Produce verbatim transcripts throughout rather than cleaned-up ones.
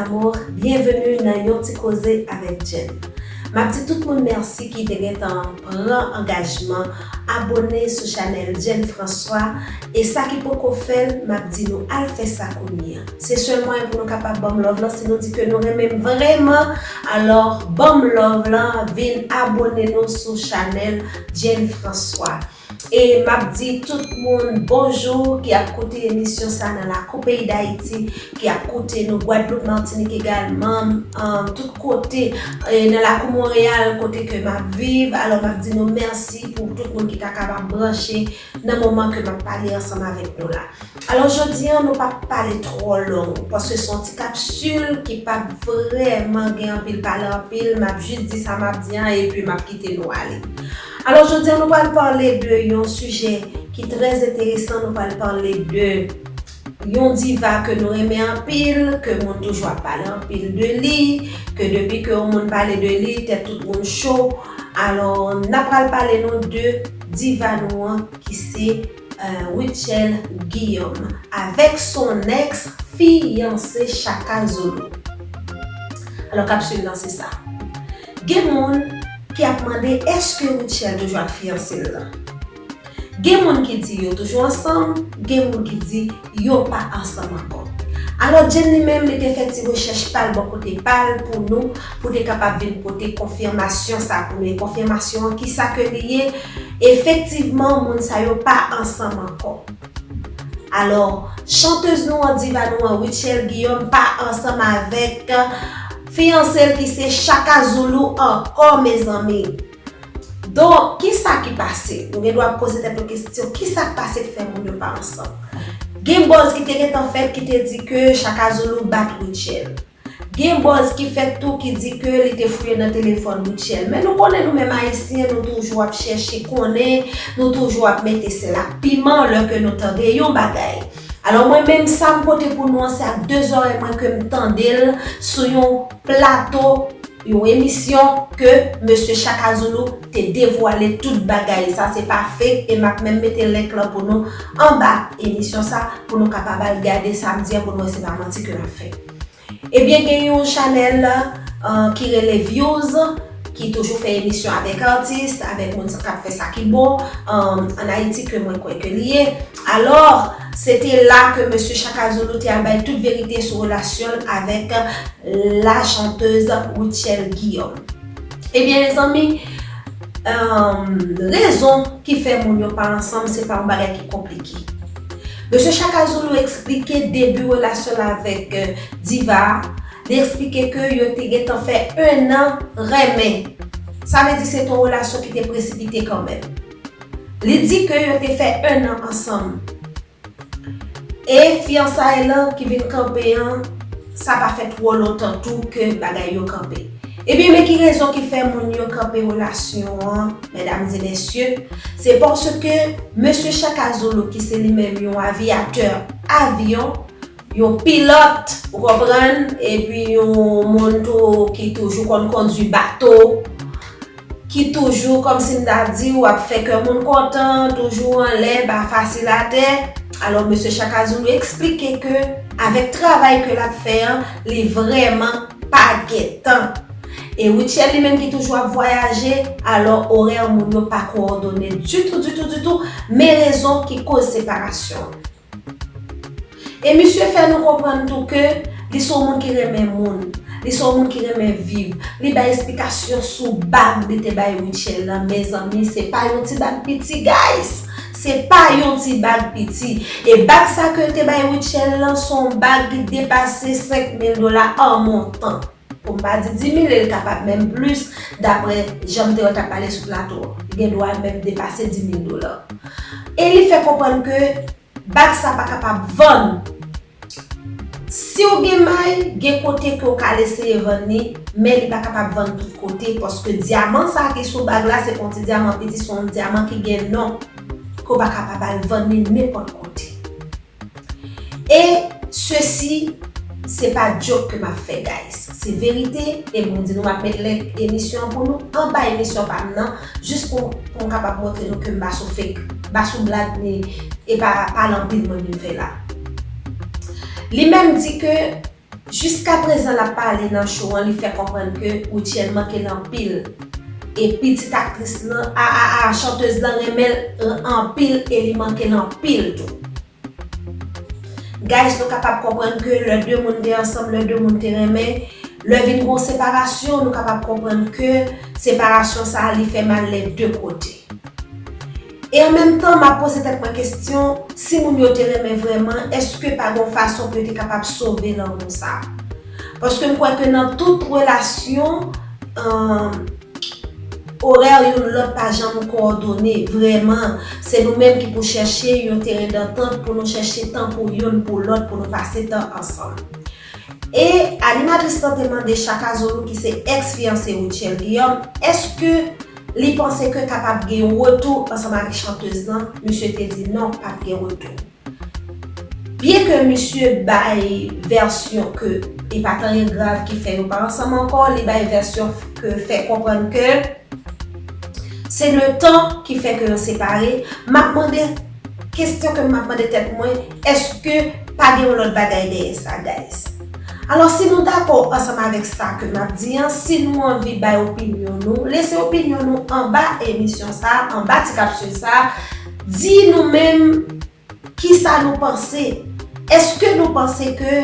Amour, byenveni nan Yon Ti Koze avèk Jenn. M ap di tout moun mèsi ki te gentan pran angajman abone sou chanèl Jenn François, e sa ki poko fè l, m ap di nou al fè sa kounye a. Se sèlman pou nou kapab ban m love lan, si nou di ke nou renmen m vrèman, alò ban m love lan, vin abone nou sou chanèl Jenn François. E m ap di tout moun bonjou ki ap koute emisyon sa nan lakou peyi Dayiti, ki ap koute nou Gwadloup, Matinik egalman, um, tout kote, e nan lakou Monreyal kote ke m ap viv. Alò m ap di nou mèsi pou tout moun ki ta kapab branche nan moman ke m ap pale ansanm avèk nou la. Alò jodi a nou p ap pale twò long, paske se yon ti kapsil ki p ap vrèman gen anpil pale anpil, m ap jis di sa m ap di an epi m ap kite nou ale. Alò jodi a nou pral pale de yon sijè ki trè enteresan, nou pral pale de yon diva ke nou renmen anpil, ke moun toujou ap pale anpil de li, ke depi ke yon moun pale de li, tèt tout moun cho. Alò n ap pral pale nou de diva nou an ki se uh, Rutshelle Guillaume avèk son ex fiyanse Chaka Zulu. Alò kapsil lan se sa. Gen moun ki ap mande èske Rutshelle toujou ak fiyanse l lan. Gen moun ki di yo toujou ansanm, gen moun ki di yo pa ansanm ankò. Alò Jenn li menm li te fè ti rechèch pa l bò kote pa l pou nou, pou te kapab vin pote konfimasyon sa pou nou. E konfimasyon an kisa ke li ye? Efektivman moun sa yo pa ansanm ankò. Alò chantèz nou an, diva nou an, Rutshelle Guillaume pa ansanm avèk fiyanse l ki se Chaka Zulu ankò, mezanmi. Donk kisa ki pase? Nou gen dwa ap poze tèt nou kesyon, kisa k pase k fè moun yo pa ansanm? Gen buzz ki te gentan fèt ki te di ke Chaka Zulu bat Rutshelle. Gen buzz ki fèt tou ki di ke li te fouye nan telefòn Rutshelle. Men nou konnen nou menm Ayisyen, nou toujou ap chèche konnen, nou toujou ap mete sèl ak piman lè ke nou tande yon bagay. Alò mwen menm sa m pote pou nou an, se ak de zòrèy mwen ke m tande l sou yon plato, yon emisyon ke mesye Chaka Zulu te devwale tout bagay. Sa se pa fake e m ap menm mete link lan pou nou anba emisyon sa pou nou kapab al gade sa m di an pou nou wè se pa manti ke m ap fè. Ebyen gen yon chanèl uh, ki rele Views ki toujou fè emisyon avèk atis, avèk moun k ap fè sa ki bon um, ann Ayiti ke mwen kwè ke li ye. Alò se te la ke mesye Chaka Zulu te al bay tout verite sou relasyon l avèk la chanteuse Rutshelle Guillaume. Ebyen mezanmi, um, rezon ki fè moun yo pa ansanm se pa yon bagay ki konplike. Mesye Chaka Zulu eksplike debi relasyon l avèk uh, diva a. Li eksplike ke yo te gentan fè ennan renmen. Sa vle di se te yon relasyon ki te presipite kanmenm. Li di ke yo te fè ennan ansanm. E fiyansay lan ki vin kanpe an, sa pa fè twò lontan tou ke bagay yo kanpe. Ebyen men ki rezon ki fè moun yo kanpe relasyon an, medam e mesye, se paske mesye Chaka Zulu ki se li menm yon aviyatè avyon, yon pilòt, ou konprann, epi yon moun tou ki toujou konn kondwi bato, ki toujou kòmsi m ta di w ap fè kè moun kontan, toujou anlè, pa fasil atè. Alò mesye Chaka Zulu eksplike ke avèk travay ke l ap fè an, li vrèman pa gen tan. E Rutshelle li menm ki toujou ap vwayaje, alò orè moun yo pa kowòdone ditou, ditou, ditou, men rezon ki koz separasyon an. E misye fè nou konprann tou ke li se yon moun ki renmen moun, li se yon moun ki renmen viv. Li bay esplikasyon sou bag li te bay Rutshelle lan, mezanmi, se pa yon ti bag piti, guys. Se pa yon ti bag piti. E bag sa ke l te bay Rutshelle lan, se yon bag ki depase senk mil dola an montan. Pou m pa di dis mil, e l kapab menm plis, daprè jan m te wè l t ap pale sou plato an. Li gen dwa menm depase dis mil dola. E li fè konprann ke bag sa pa kapab vann. Si w gen may, gen kote ke w ka eseye vann li, men li pa kapab vann tout kote, paske dyaman sa ki sou bag la, se pa yon ti dyaman piti, se yon dyaman ki gen non, ke w pa kapab al vann li nenpòt kote. E sesi, se pa joke ke m ap fè, guys. Se verite, e m di nou m ap met link emisyon an pou nou anba emisyon pa m nan, jis pou, pou m kapab montre nou ke m pa sou fake, m pa sou blag, ni, e pa pale anpil mwen vin fè la. Li menm di ke Jiskaprezan l ap pale nan show an, li fè konprann ke Rutshelle manke l anpil. E pitit aktris lan, a, a, a, chantèz lan renmen l anpil e li manke l anpil tou. Guys, nou kapab konprann ke lè de moun te ansanm, lè de moun te renmen, lè vin gon separasyon, nou kapab konprann ke separasyon sa a, li fè mal lè de kote. E an menm tan, m ap poze tèt mwen kesyon, si moun yo te renmen vrèman, èske pa gon fason pou yo te kapab sove lanmou sa a? Paske m kwè ke nan tout relasyon, orè youn lòt pa janm kowòdone vrèman. Se nou menm ki pou chèche yon teren dantant, pou nou chèche tan pou youn pou lòt, pou nou pase tan ansanm. E animatris lan te mande Shaka Zulu, ki se èks fiyanse Rutshelle Guillaume, èske li panse ke kapab gen yon retou ansanm avèk chantèz lan? Misye te di non, p ap gen retou. Byenke misye bay vèsyon ke e pa t anyen grav ki fè yo pa ansanm ankò, li bay vèsyon ke fè konprann ke se letan ki fè ke yo separe. M ap mande, kesyon ke m ap mande tèt mwen, èske pa gen yon lòt bagay dèyè sa, guys? Alò, si nou dakò ansanm avèk sa ke m ap di an, si nou anvi bay opinyon nou, lese opinyon nou anba emisyon sa, anba ti kapsil sa, di nou menm kisa nou panse. Èske nou panse ke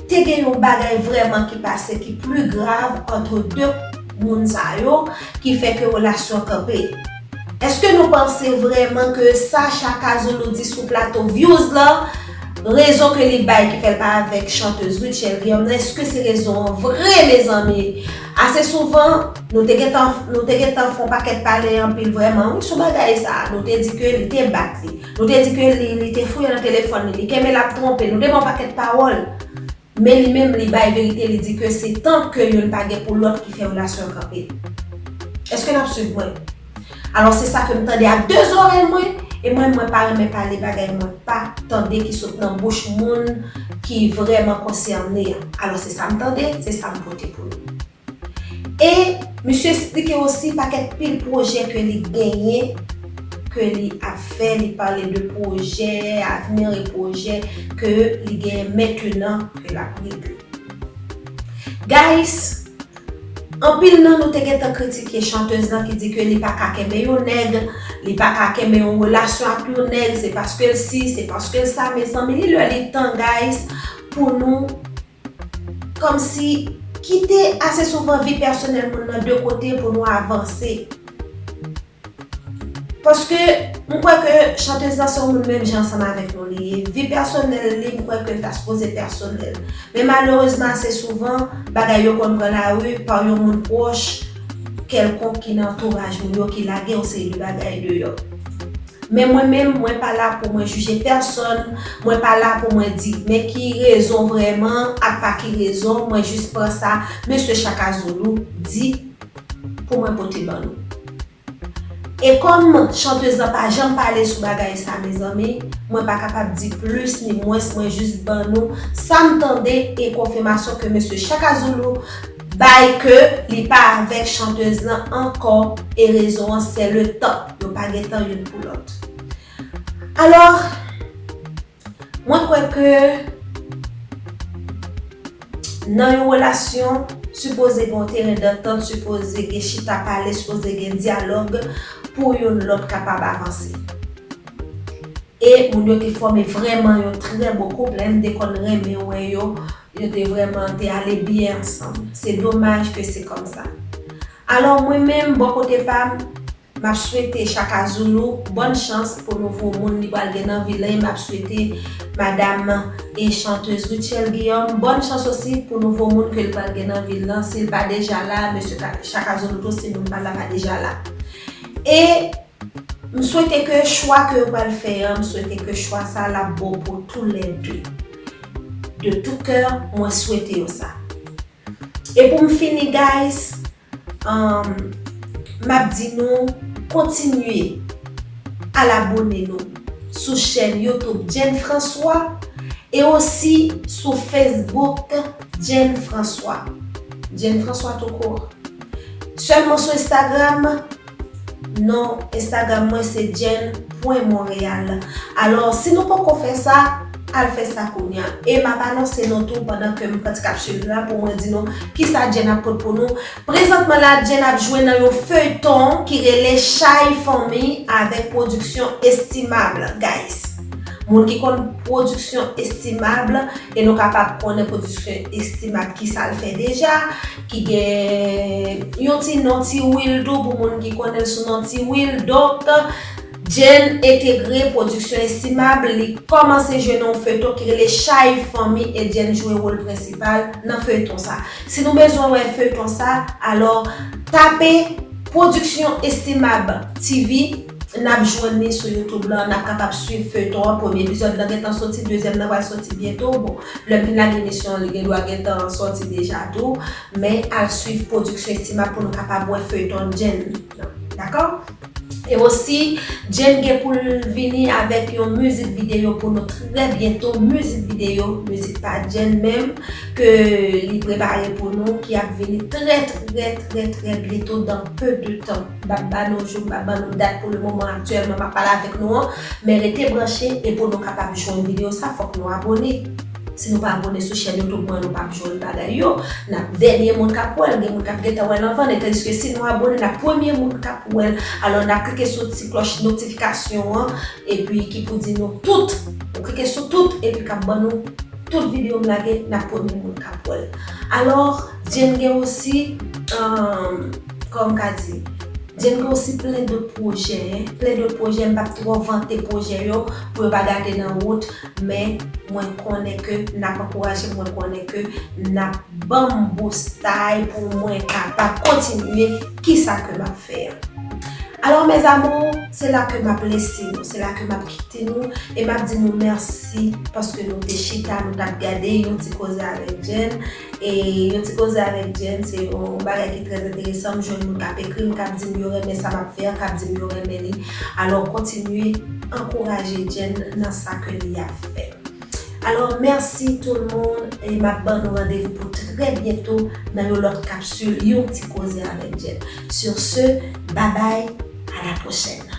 te gen yon bagay vrèman ki pase ki pli grav ant de moun sa yo ki fè ke relasyon kanpe? Èske nou panse vrèman ke sa Shaka Zulu di sou plato Views lan, rezon ke li bay ki fè l pa avèk chantèz Rutshelle Guillaume nan, èske se rezon an vre, mezanmi? Ase souvan, nou te gentan, nou te gentan fè yon pakèt pale anpil vrèman, wi, sou bagay sa a. Nou te di ke li te bat li. Nou te di ke li, li te fouye nan telefòn li, li kenbe l ap twonpe, nou te ba yon pakèt pawòl. Men li menm, li bay verite, li di ke se tan ke youn pa gen pou lòt ki fè relasyon an kanpe. Èske n ap swiv mwen? Alò, se sa ke m tande ak de zòrèy mwen, e mwen, mwen pa renmen pale bagay mwen pa tande ki sot nan bouch moun ki vrèman konsène an. Alò, se sa m tande, se sa m pote pou nou. E misye eksplike osi pakèt pil pwojè ke li genyen, ke li ap fè, li pale de pwojè, avni e pwojè ke li genyen mentenan ke l ap regle. Guys, anpil nan nou te gentan kritike chantèz lan ki di ke li pa ka kenbe yon nèg, li pa ka kenbe yon relasyon ak yon nèg, se paske l si, se paske l sa, mezanmi, li lè li tan, guys, pou nou kòmsi kite ase souvan vi pèsonèl moun nan de kote pou nou avanse. Paske m kwè ke chantèz lan se yon moun menm jan ansanm avèk nou li ye. Vi pèsonèl li, m kwè ke l ta sipoze pèsonèl. Men malerezman, ase souvan, bagay yo konn pran lari pa yon moun pwòch kèlkonk ki nan antouraj moun yo ki lage yon seri de bagay deyò. Men mwen menm, mwen pa la pou mwen jije pèsonn, mwen pa la pou mwen di men ki rezon vrèman ak pa ki rezon, mwen jis pran sa mesye Shaka Zulu di pou mwen pote ban nou. E kòm chantèz lan pa janm pale sou bagay sa, mezanmi, mwen pa kapab di plis ni mwens, mwen jis ban nou sa m tande e konfimasyon ke mesye Shaka Zulu bay ke li pa avèk chantèz lan ankò, e rezon an se le tan, yo pa gen tan youn pou lòt. Alò, mwen kwè ke nan yon relasyon, sipoze gen yon teren dantant, sipoze gen chita pale, sipoze gen dyalòg pou youn lòt kapab avanse. E moun yo te fòme vrèman yon trè bo koup, lè m te konn renmen wè yo, yo te vrèman te ale byen ansanm. Se domaj ke se kòmsa. Alò, mwen menm, bò kote pa m, m ap swete Shaka Zulu bòn chans pou nouvo moun li pral gen nan vi l lan, e m ap swete madam e chantèz Rutshelle Guillaume bòn chans osi pou nouvo moun ke l pral gen nan vi l lan, si l pa deja la, mesye Ka-, Shaka Zulu tou, si moun pa la pa deja la. E m swete ke chwa ke yo pral fè an, m swete ke chwa sa l ap bon pou toulède. De tout cœur, mwen swete yo sa. E pou m fini, guys, um, m ap di nou kontinye al abone nou sou chèn YouTube Jane François e osi sou Facebook Jane François. Jane François tou kout. Sèlman sou Instagram, non Instagram mwen se jane pwen montréal. Alò, si nou poko fè sa, Al fè sa kounye a. E m ap anonse nou tou pandan ke m pran ti kapsil la pou mwen di nou kisa Jenn ap pote pou nou. Prezantman la, Jenn ap jwe nan yon feyton ki rele Chay Fanmi avèk Pwodiksyon Estimable, guys. Moun ki konn Pwodiksyon Estimable, e nou kapab konnen Pwodiksyon Estimable kisa l fè deja, ki gen yon ti non Ti Wil tou pou moun ki konnen l sou non Ti Wil. Donk, Jenn entegre Pwodiksyon Estimable, li kòmanse jwe nan yon feyton ki rele Chay Fanmi e Jenn jwe wòl prensipal nan feyton sa. Si nou bezwen wè feyton sa, alò tape Pwodiksyon Estimable T V, n ap jwenn li sou YouTube lan, n ap kapab swiv feyton an. Premye epizòd lan gentan soti, dezyèm nan pral soti byento. Bon, lè m fin lage emisyon an, li gendwa gentan soti deja tou, men al swiv Pwodiksyon Estimable pou nou kapab wè feyton Jenn nan. Dakò? E osi, Jenn gen pou l vini avèk yon mizik videyo pou nou trè byento. Mizik videyo, mizik pa Jenn menm, ke li prepare pou nou, ki ap vini trè, trè, trè, trè byento, dans peu de temps. M ap ba nou jou, m ap ba nou dat pou le moman aktyèlman m ap pale avèk nou an, men rete branche e pou nou kapab jwenn videyo sa, fòk nou abòne. Si nou pa abòne sou chèn YouTube mwen, nou p ap jwenn bagay yo. N ap dènye moun k ap wè l, gen moun k ap gentan wè l anvan, e tandiske si nou abòne, n ap premye moun k ap wè l. Alò, n ap klike sou ti klòch notifikasyon an, epi ki pou di nou tout. Ou klike sou tout, epi k ap ban nou tout videyo m lage, n ap premye moun k ap wè l. Alò, Jenn gen osi, um, kòman m ka di, Jenn gen osi plen dòt pwojè, plen dòt pwojè, m p ap twò vante pwojè yo pou yo pa gate nan wout, men mwen konnen ke n ap ankouraje m, mwen konnen ke n ap ban m boustay pou mwen kapab kontinye kisa ke m ap fè a. Alò, mes amours, se la ke m ap lese nou, se la ke m ap kite nou, e m ap di nou mèsi paske nou te chita, nou t ap gade yon ti koze avèk Jenn. E yon ti koze avèk Jenn, se yon bagay ki trè enteresan. M jwenn moun k ap ekri m, k ap di m yo renmen sa m ap fè a, k ap di m yo renmen li. Alò, kontinye ankouraje Jenn nan sa ke li ap fè. Alò, mèsi tout le monde, e m ap ban nou randevou pou trè byento nan yon lòt kapsil, yon ti koze avèk Jenn. Sur ce, bye bye, à la prochaine.